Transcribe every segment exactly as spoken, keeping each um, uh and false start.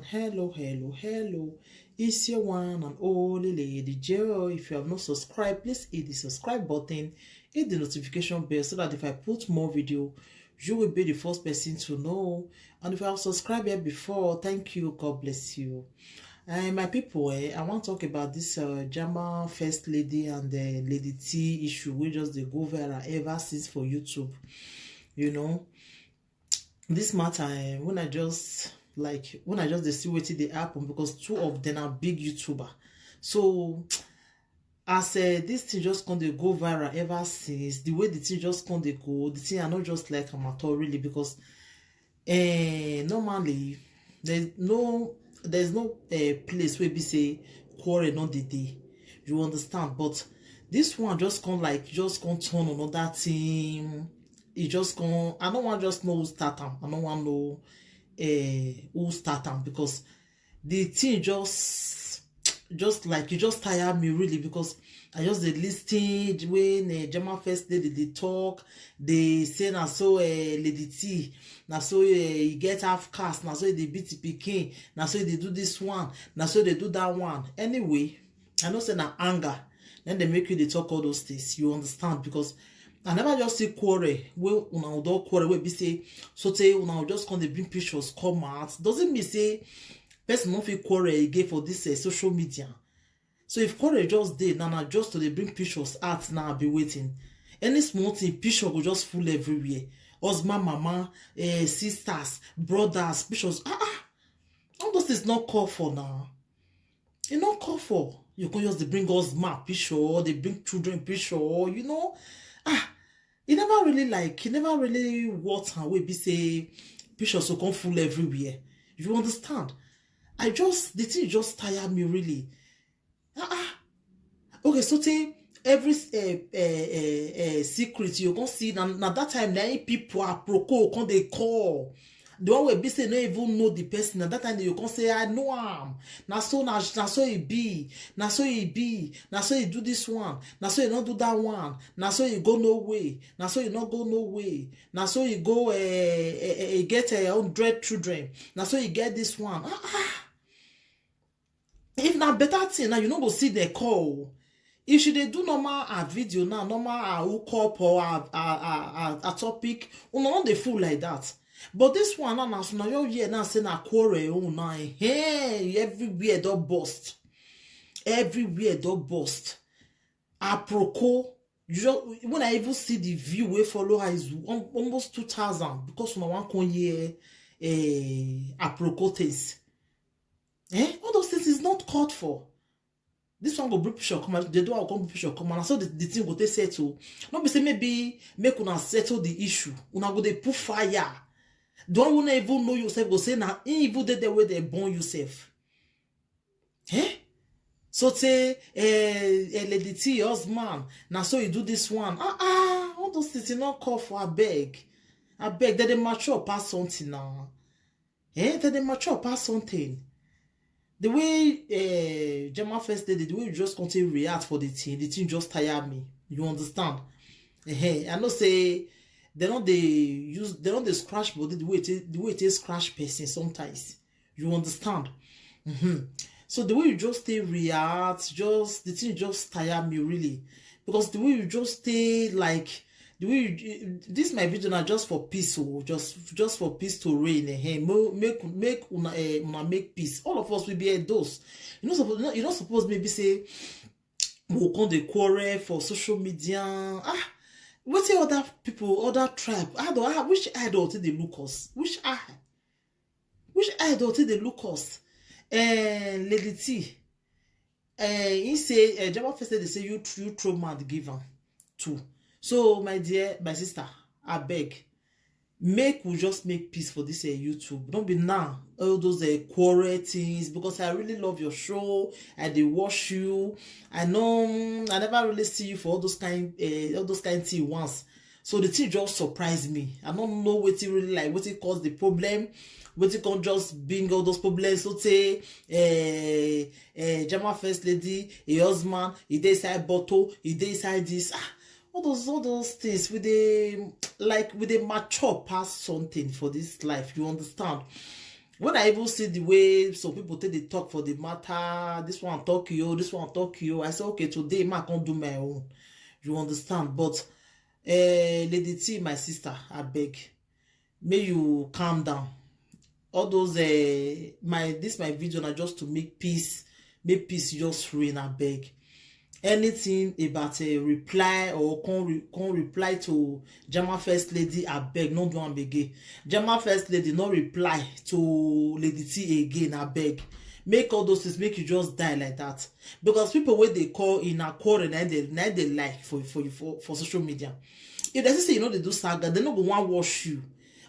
Hello, hello, hello. It's your one and only Lady Joe. If you have not subscribed, please hit the subscribe button, hit the notification bell so that if I put more video, you will be the first person to know. And if you have subscribed here before, thank you. God bless you. And my people, eh, I want to talk about this uh, Jama First Lady and the Lady T issue. We just they go viral ever since for YouTube. You know, this matter, eh, when I just like when I just dey see wetin dey happen, because two of them are big YouTuber. So as uh, this thing just come dey go viral ever since, the way the thing just come dey go, the thing I not just like am at all, really, because uh, normally there's no there's no uh, place where be say quarrel not the day. You understand? But this one just come like just come turn another thing. It just come. I don't want just know who start am. I don't want know uh, who start am, because the thing just just like you just tire me, really, because I just dey listen when uh, Jama First Lady dey talk. They say na so uh, Lady T, na so uh, he get half caste, na so they beat the pikin, na so they do this one, na so they do that one. Anyway, I know say na anger, then they make you dey talk all those things. You understand? Because I never just see quarrel wey una don quarrel wey be say so say una just come dey bring pictures come out. Doesn't mean say person no fit quarrel again for this uh, social media. So if quarrel just dey now, na just to dey bring pictures out now, I be waiting. Any small thing, picture go just full everywhere. Husband, mama, uh, sisters, brothers, pictures. Ah ah, all those things not call for now. E not call for. You can just dey bring husband picture, they bring children picture. You know, ah, e never really like, e never really worth am wey be say pictures go come full everywhere. You understand? I just the thing just tire me, really. Ah ah. Okay, so tey every uh, uh, uh, uh, secret you go see na, na that time na im people aproko come dey call. The one wey be say no even know the person, na that time you come say, "I know am. Na so na na so e be. Na so e be. Na so e do this one. Na so e no do that one. Na so e go no way. Na so e no go no way. Na so e go uh, uh, uh, get uh, hundred children. Na so e get this one." Ah ah. If na better thing now, you no go see the call. If she dey do normal her video now, normal her hook up or her, her, her, her, her topic, una no dey fool like that. But this one now, na so na your year now say na quarrel own now. Hey, everywhere don burst. Everywhere don burst. Aproko. You just, when I even see the view wey follow her is al- almost two thousand, because una wan come hear uh, aproko things. Eh? All those things is not called for. This one go bring picture come out, the other one go come bring picture come out. Na so the, the thing go take settle. No be say maybe make una settle the issue. Una go dey put fire. The one who no even know yourself go say na him even dey there wey dey born yourself. Eh? So say, eh, eh, Lady T, your husband, na so you do this one. Ah ah, all those things you not call for, abeg. Abeg, dem dey mature pass something now. Eh, dem dey mature pass something. The way uh, Jama First Lady, the way you just continue react for the thing, the thing just tire me. You understand? Eh, I know say they don't they use they don't they scratch body the way it is, the way it is scratch person sometimes. You understand? Mm-hmm. So the way you just stay react, just the thing just tire me, really, because the way you just stay like the way you, this my video now just for peace, oh, just just for peace to reign. Eh, make make una eh, una make peace. All of us will be Edos. You know, suppose you know suppose maybe say we come dey quarrel for social media. Ah, wetin other people, other tribe? How do ah, which eye do they look us? Which eye? Which eye do they look us? Eh, Lady T. Eh, he say eh, Jama First Lady say you you throw mad give am too. So my dear, my sister, I beg, make we just make peace for this uh, YouTube. Don't be now all those uh, quarrel things, because I really love your show. I dey watch you. I know mm, I never really see you for all those kind uh, all those kind things once. So the thing just surprised me. I don't know what it really like, what it caused the problem, what it can just bring all those problems. So say, uh, uh, Jama First Lady, a husband, he dey inside bottle, he dey inside this. Ah, all those all those things with the like with the mature past something for this life. You understand? When I even see the way some people take dey talk for the matter, this one talk you, this one talk you, I say, "Okay, today, ma, I can't do my own." You understand? But, eh, Lady T, my sister, I beg, may you calm down. All those, eh, my, this my video na just to make peace, make peace just reign, I beg. Anything about a reply or come, re- come reply to German First Lady, I beg, no do am again. German First Lady, no reply to Lady T again, I beg. Make all those things, make you just die like that. Because people wey dey call in a quarrel, na they, na they like for, for, for, for social media. If they say you know they do saga, they no go want watch you.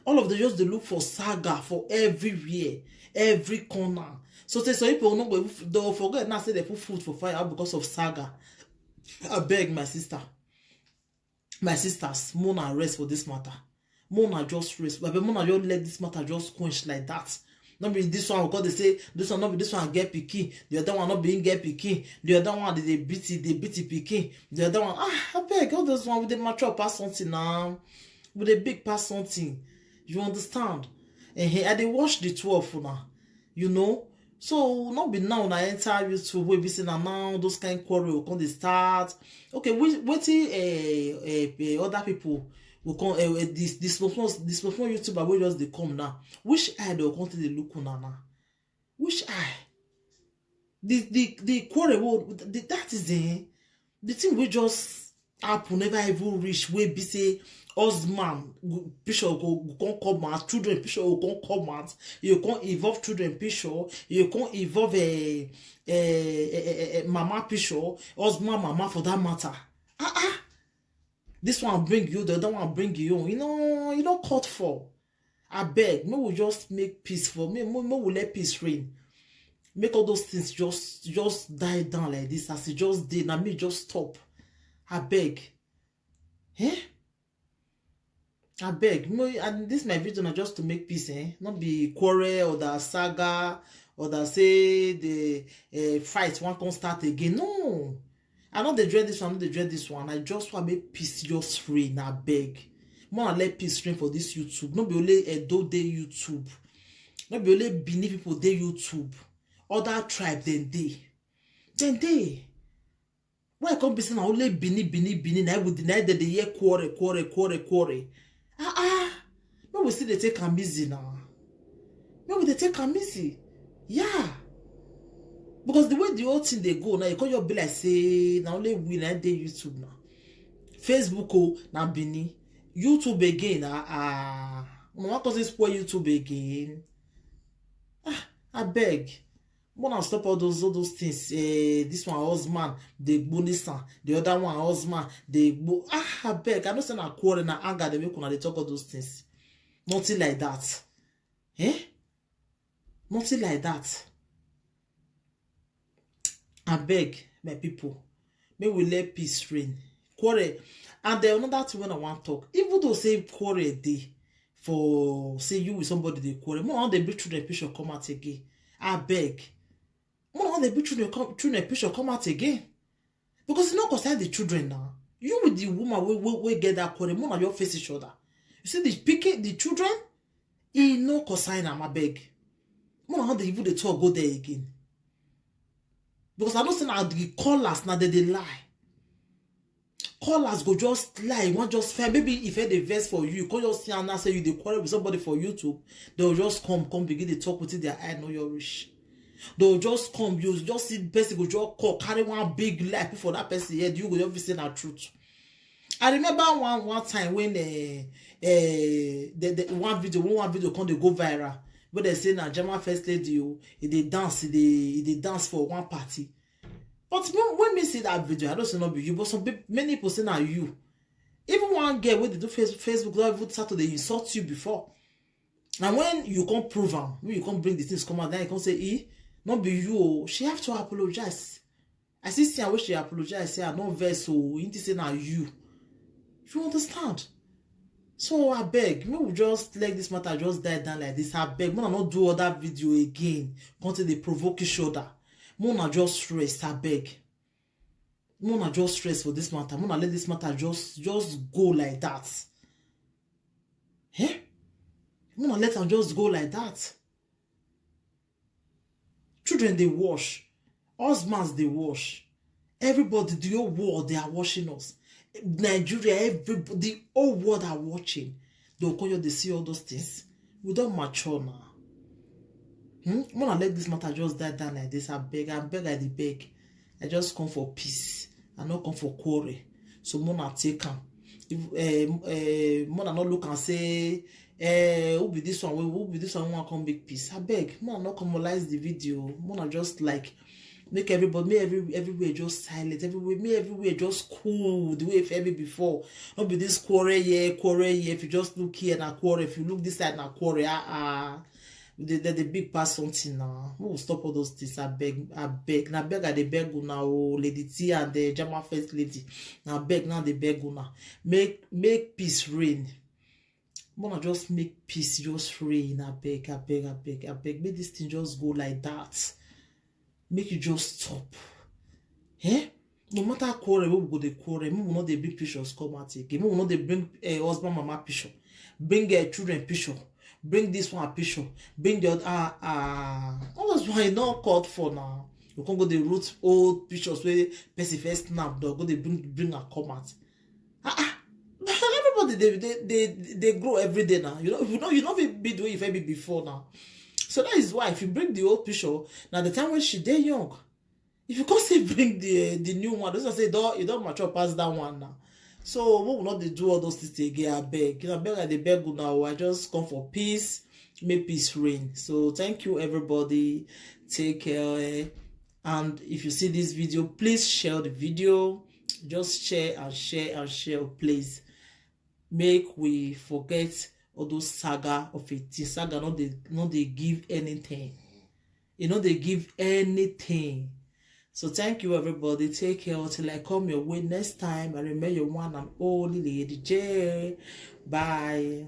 All of them just dey look for saga for everywhere, every corner. So say some people no go even f- they'll forget now say they put food for fire because of saga. I beg, my sister, my sisters, Mona, rest for this matter. Mona, just rest. But Mona, just let this matter just quench like that. Not be this one because they say this one, not be this one get pikin. The other one not being get pikin. The other one they, they beat it, they beat it pikin. The other one, ah, I beg, all those one with the mature pass something now. With a big pass something. You understand? And I dey watch the two of una, you know. So not be now na enter YouTube wey be say na now those kind quarrel come dey start. Okay, which wetin, eh, eh, eh, other people will come, eh, eh, this this small small this small small YouTuber wey just dey come now. Which eye dey come take dey look una now? Which eye? The the the quarrel wey the, that is the the thing wey just happen never even reach wey be say husband go- picture go go come come out, children picture go come come out, you come involve children picture, you come involve a, a, a, a, a mama picture, husband mama for that matter. Ah ah, this one bring you, the other one bring you, you know, you know, cut for. I beg, no, we just make peace for me, no, no, we let peace reign. Make all those things just just die down like this as it just did. Now me just stop. I beg. Eh? I beg. No, and this my video na just to make peace, eh? Not be quarrel or the saga or the say the uh, fight one can start again. No. I know they dread this one, I know they dread this one. I just want make peace just reign. I beg. More and let peace reign for this YouTube. Not be only Edo Day YouTube. Not be only Benin people day YouTube. Other tribe than they. Then they. Why come be say na only Benin, Benin, Benin? I would deny that they hear quarrel, quarrel, quarrel, quarrel. Ah ah. No, we still they take am easy now. No, we they take am easy. Yeah. Because the way the whole thing they go now, you call your be like say na only we na dey YouTube now. Facebook, oh, na Benin. YouTube again, ah ah. No one cause spoil YouTube again. Ah, I beg. Wanna stop all those all those things. Eh, this one husband they go this one, the other one husband they go. Ah, I beg. I know say na quarrel, na anger they make una they talk all those things. Nothing like that. Eh? Nothing like that. I beg, my people, may we let peace reign. Quarrel. And then another thing when I want talk, even though say quarrel day for say you with somebody they quarrel, more on they bring children picture come out again. I beg. More on they bring children come children picture come out again. Because it's not concern the children now. You with the woman we we, we get that quarrel, more on your face each other. You see the picking the children, he no concern am, I beg. More on they even the talk go there again. Because I don't say now the callers now they, they lie. Callers go just lie, one just fair. Maybe if they vex for you, you call your see and say you they quarrel with somebody for YouTube, they'll just come, come begin to talk with their eye, know your rich. They'll just come, you just see the person go just call, carry one big lie put for that person head, you go just say na truth. I remember one one time when uh, uh, the, the one video, one one video come they go viral, but they say na German first lady, oh, e dey dance, e dey e dey dance for one party. But when, when me see that video, I don't say not be you, but some people, many people say na you. Even one girl wey dey do face, Facebook don even start to dey insult you before. And when you come prove am, when you come bring the things come out, then you come say, "Eh, not be you, oh." She have to apologize. I see see am wey she apologize, say, "I no vex, oh." You think say na you. You understand? So I beg, make we just let this matter just die down like this. I beg, make una no do other video again. Come take dey provoke each other. Make una just rest, I beg. Make una just rest for this matter. Make una let this matter just just go like that. Eh? Make una let am just go like that. Children dey wash. Husbands dey wash. Everybody, the whole world, they are watching us. Nigeria, everybody, the whole world are watching. They will come here, they see all those things. We don't mature now. Hmm? When I let this matter just die down like this, I beg, I beg, I dey beg. I just come for peace. I not come for quarrel. So Mona take am. If uh, uh, Mona not look and say, uh, who be this one? Who be this one? Who come make peace? I beg, Mona not commonize the video. Mona just like make everybody, make every everywhere just silent. Everywhere, make everywhere just cool the way it be before. Not be this quarrel here, quarrel here. If you just look here na quarrel, if you look this side na quarrel. Ah ah. They, they, they big pass something now. We will stop all those things. I beg, I beg. Now beg, I dey beg una, oh, Lady T and the German First Lady. Now beg, now they beg una. Make make peace reign. Mona just make peace just reign. I beg, I beg, I beg, I beg. Make this thing just go like that. Make you just stop. Eh? No matter quarrel, we go dey quarrel. We will not dey bring pictures come out again. We will not dey bring uh, husband mama picture. Bring uh, children picture. Bring this one picture. Bring the other. Ah, ah. All those one not called for now. You can go the root old pictures where person first snap dog. Go they bring bring a come out. Ah, ah. Everybody they, they they they grow every day now. You know you know you know fit be the way you fit be before now. So that is why if you bring the old picture now, the time when she dey young, if you come still bring the the new one, those say don't you don't mature past that one now. So we will not dey do all those things again. I beg, you know, beg I dey beg una. Oh, I just come for peace. Make peace reign. So thank you everybody. Take care. And if you see this video, please share the video. Just share and share and share, please. Make we forget all those saga of a thing. Saga no dey no dey give anything. E no dey give anything. So thank you everybody. Take care until I come your way next time. I remain your one and only Lady J. Bye.